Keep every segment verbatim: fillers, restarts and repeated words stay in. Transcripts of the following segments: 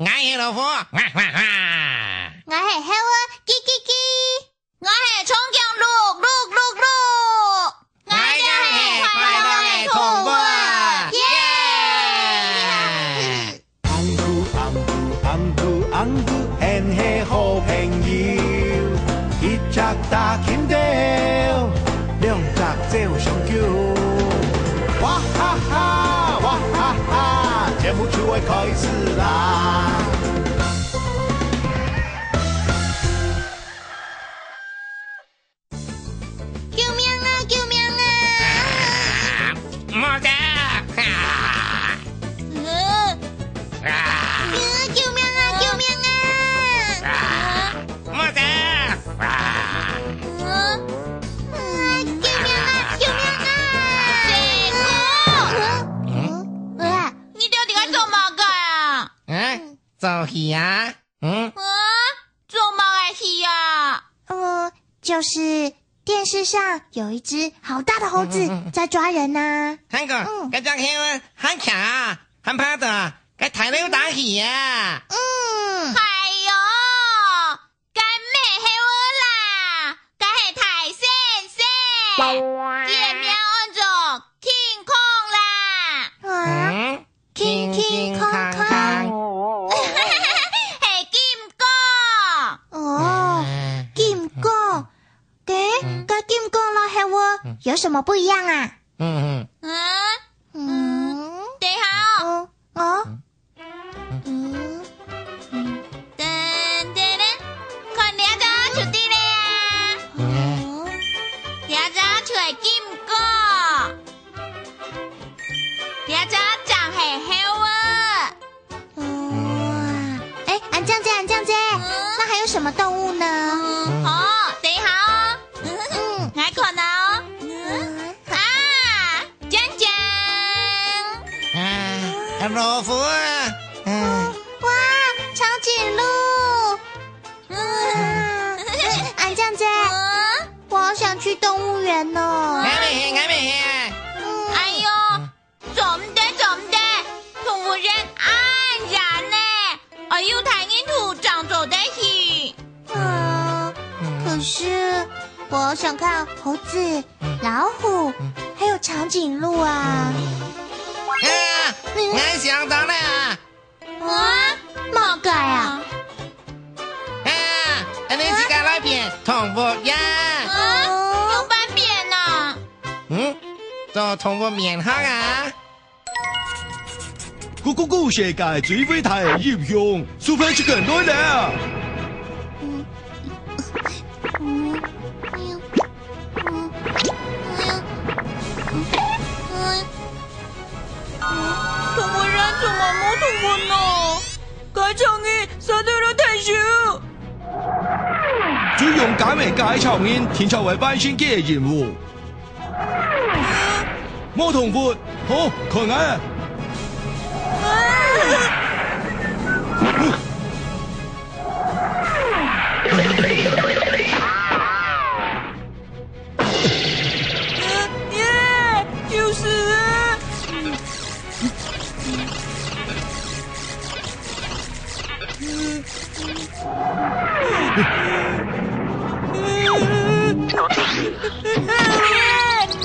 ，𠊎係老虎，哇哇哇！𠊎係猴仔，嘰嘰嘰！𠊎係長頸鹿，鹿鹿鹿！𠊎兜係快樂个動物，耶！紅兔紅兔紅兔紅兔，𫣆係好朋友，一隻打緊鬥，兩隻走相救。哇哈哈，哇哈哈，節目就愛開始啦！救命啊！救命啊！啊，無得！啊，嗯，啊，救命啊！救命啊！啊，無得！啊，嗯，啊，救命啊！救命啊！細哥，嗯，啊，你到底愛做麼个啊？嗯，做戲啊？嗯，啊，做麼个戲啊？呃，就是電視上有一隻好大的猴子在抓人啊。看過，嗯，該隻猴仔還強啊，還爬得啊，該大溜達戲啊。嗯，哎喲，該毋係猴仔啦，該係大猩猩，佢个名安做King Kong啦。啊？嗯，King King Kong Kong，係金剛。哦，嗯，金剛。對，嗯，該金剛摎猴仔有什麼不一樣啊？嗯嗯，嗯，等一下哦。嗯，哦，嗯，噔噔噔，看這隻就對了啊。嗯，這隻就係金剛。 這隻正係猴仔。哦，哎，恁樣仔，恁樣仔，嗯，那還有什麼動物呢？嗯，好，等一下哦。嗯，來看哦。嗯，啊，靚靚。啊，老虎啊。嗯，哇，長頸鹿。嗯，恁樣仔，嗯， 我好想去動物園哦。𠊎乜係，𠊎乜係。嗯，哎喲，做毋得，做毋得，動物園恁遠呢，愛有大人仔正做得去。嗯，可是我好想看猴子、老虎，還有長頸鹿啊。啊，𠊎想到了， 啊，麼个啊？啊，恁呢自家來變動物園。啊，仰般變啊？嗯，做動物面孔啊？咕咕咕，世界最偉大个英雄，Super Chicken來了！ 動物園做麼無動物呢？該場景實在係忒少。最勇敢个該場景，定著會完成佢个任務。無動物，好，看啊！耶，有事啊！耶，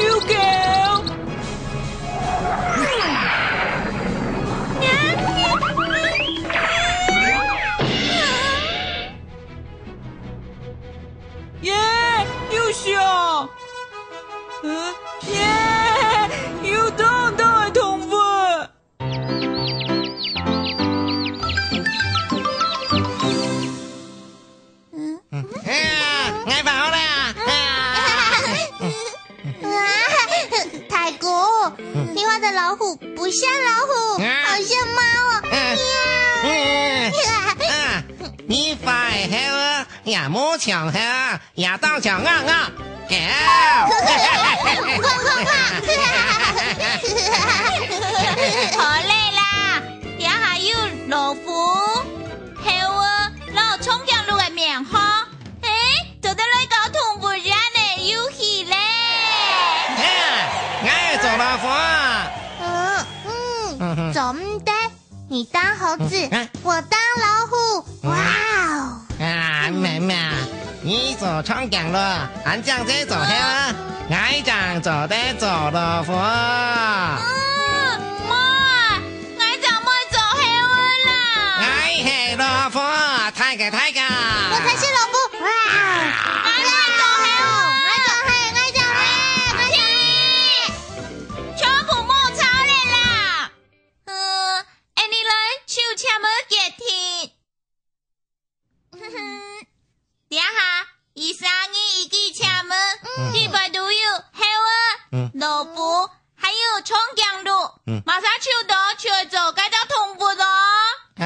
有狗！ 耶，有象！嗯，耶，有當多个動物！嗯，哎呀，𠊎畫好了啊！哎呀！啊，大哥，你畫的老虎不像老虎，啊，好像貓哦！啊，喵！嗯，啊，你畫个猴仔也無像猴仔，也當像鴨鴨。狗！好了啦，這下有老虎、猴仔摎長頸鹿个面孔，嘿，做得來搞動物園个遊戲咧。嘿啊，𠊎愛做老虎啊！嗯，嗯，嗯哼。做毋得。你當猴子，嗯，啊。我當老虎。哇哦！啊，妹妹，你做長頸鹿，恁樣就做猴啊，𠊎正做得做老虎。嗯，無啊，𠊎正毋愛做猴仔啦。𠊎係老虎，大家大家。我才是老虎。哇！𠊎愛做猴仔。𠊎做猴，𠊎做猴，𠊎做猴。全部莫吵了啦！ 嗯，恁樣來，手請問決定。哼哼，這下，一儕人一支請問，嗯。裡背都有猴仔、嗯。老虎，還有長頸鹿。嗯。麼儕抽著就愛做該兜動物哦。啊？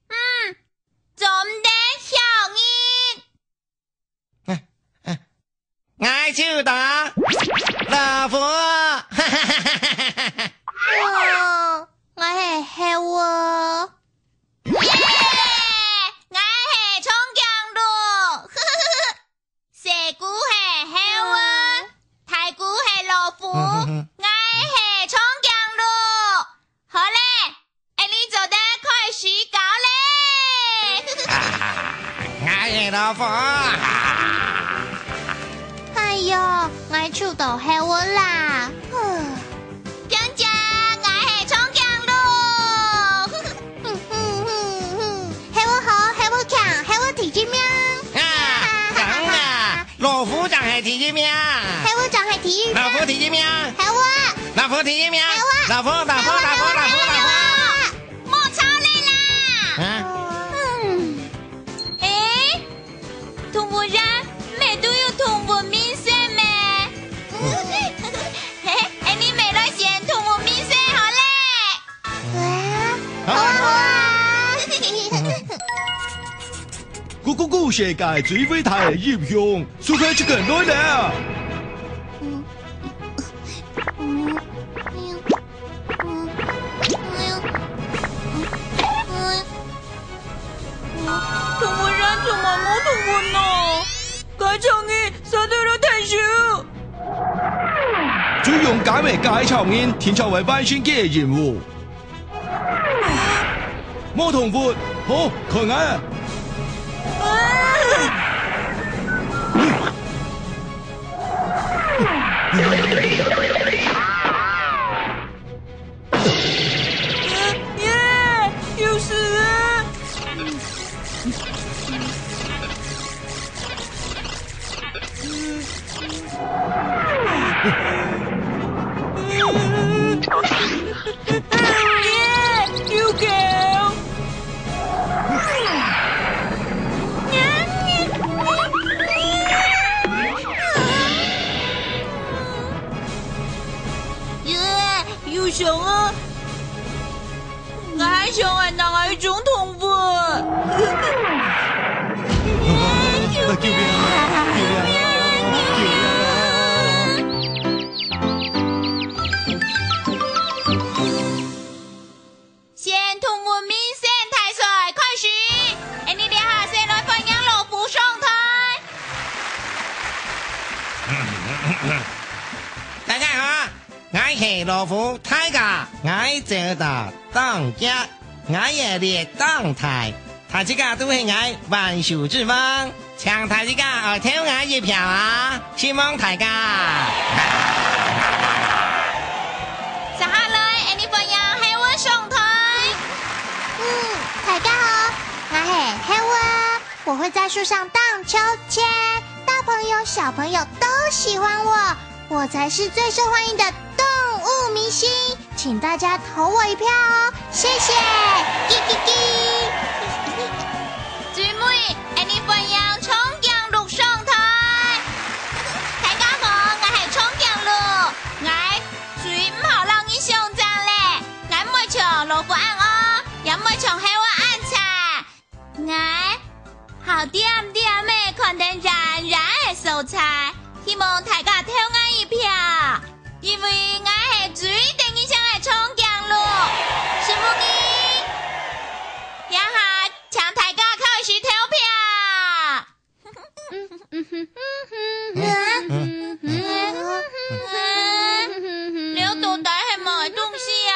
嗯，做毋得笑人。 𠊎就當老虎。哦，𠊎係猴仔。耶！𠊎係長頸鹿。細姑係猴仔，大姑係老虎，𠊎係長頸鹿。 好咧，恁樣做得開始搞咧。𠊎係老虎。哎喲，𠊎就當猴仔啦。哼，講真，𠊎係長頸鹿。哼哼哼哼，猴仔好，猴仔強，猴仔第一名。啊，講啊， 老虎正係第一名。猴仔正係第一名。老虎第一名。猴仔。老虎第一名。猴仔。老虎，老虎，老虎，老虎，老虎。莫吵了啦。啊？嗯。誒，動物園，毋係都有動物明星咩？嘿，誒，你乜來選動物明星好咧。 哇，好啊，好啊。咕咕咕，世界最偉大个音響，蘇菲之根來了。動物園充滿無動物呢，該場人實在係太少。最勇敢个該場人，定著會完成个任務。 無動物，好，看啊！耶，有事啊！ 耶，有狗！耶，有熊啊！ 𠊎還想愛當𠊎一種動物。救命！救命！救命！救命！選動物明星大賽開始，恁樣這下先來歡迎老虎上台。大家好， 𠊎係老虎大家，𠊎走到當遽，𠊎个力當大，大自家都係𠊎萬獸之王，請大自家愛投𠊎一票啊！希望大家。接下來，恁樣歡迎猴仔上台。嗯，大家好，𠊎係猴仔，我會在樹上盪秋千，大朋友小朋友都喜歡我，我才是最受歡迎的動物明星，請大家投我一票哦，謝謝，嘰嘰嘰。最尾，恁樣歡迎長頸鹿上台。大家好，𠊎係長頸鹿，𠊎最毋好摎人相爭咧，𠊎毋會像老虎恁惡，也毋會像猴仔恁賊。 𠊎好恬恬仔看等遠遠个所在，希望大家投𠊎一票，因為𠊎係最得人惜个長頸鹿。承蒙你，這下請大家開始投票。這到底係麼个東西啊？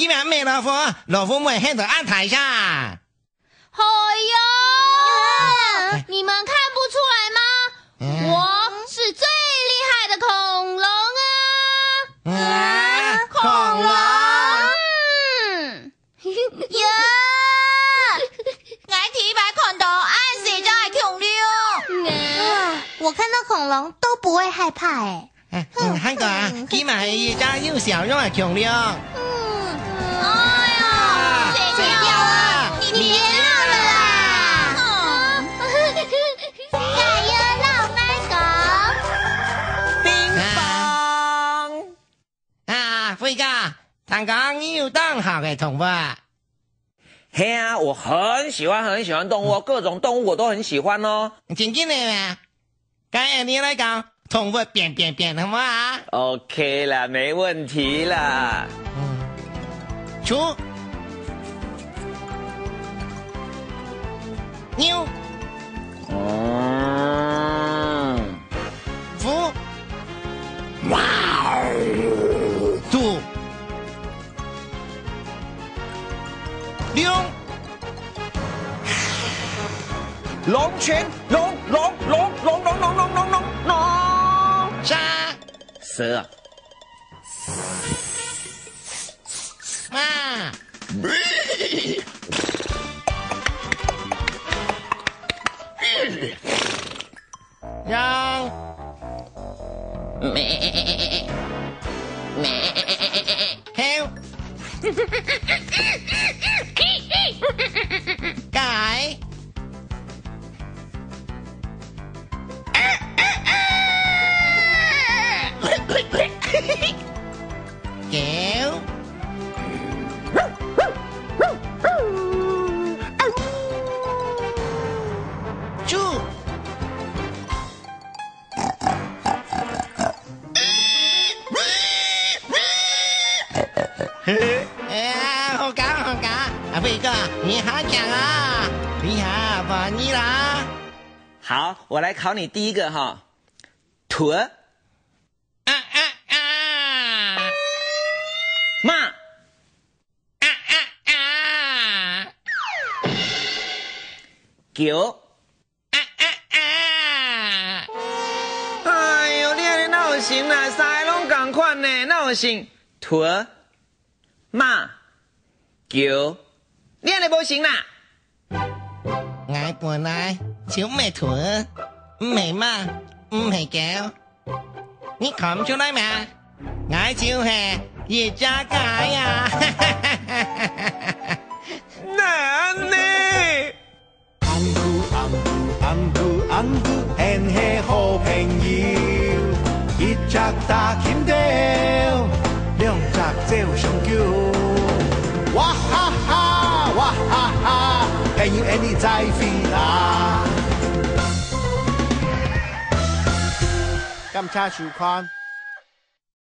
今日毋係老虎，老虎毋會喊到恁大聲。哎呀，你們看不出來嗎？嗯。我是最厲害的恐龍啊！啊，恐龍？嗯。呀！𠊎第一擺看到恁細隻个恐龍。啊，我看到恐龍都不會害怕欸。哎，嗯，還有啊，佢嘛係一隻又小又个恐龍。嗯，哎呀，水貂啊，你別鬧了啦！嗯。加油，老麥公！乒乓。啊，輝哥，聽講你有當好个動物。係啊，我很喜歡很喜歡動物，各種動物我都很喜歡哦。真經个咩？ 該你來講，動物變變變，好無啊？OK啦，沒問題啦。嗯，豬，牛，嗯，虎，哇，豬，龍，龍群， 龍，龍，龍，龍，龍，龍，龍，龍，龍，龍。蛇。蛇啊。馬。羊。 猴。雞。狗。豬。 哎，好搞，好搞。阿輝哥，你好強啊！厲害啊，不然你啦。好，我來考你第一個哈。豚。啊，啊，啊。馬。啊，啊，啊。狗。 啊，啊，啊。哎喲，你恁呢哪有成啦？三個攏仝款呢，哪有成？豚、馬、狗，你恁呢無成啦？𠊎本來就毋係豚，毋係馬，毋係狗。 你看毋出來咩？𠊎就係一隻雞啊！哪恁呢？紅牛，紅牛，紅牛，紅牛，𫣆係好朋友，一隻打緊鬥，兩隻走上橋。哇哈哈，哇哈哈，朋友，𫣆俚再會啦！感謝收看。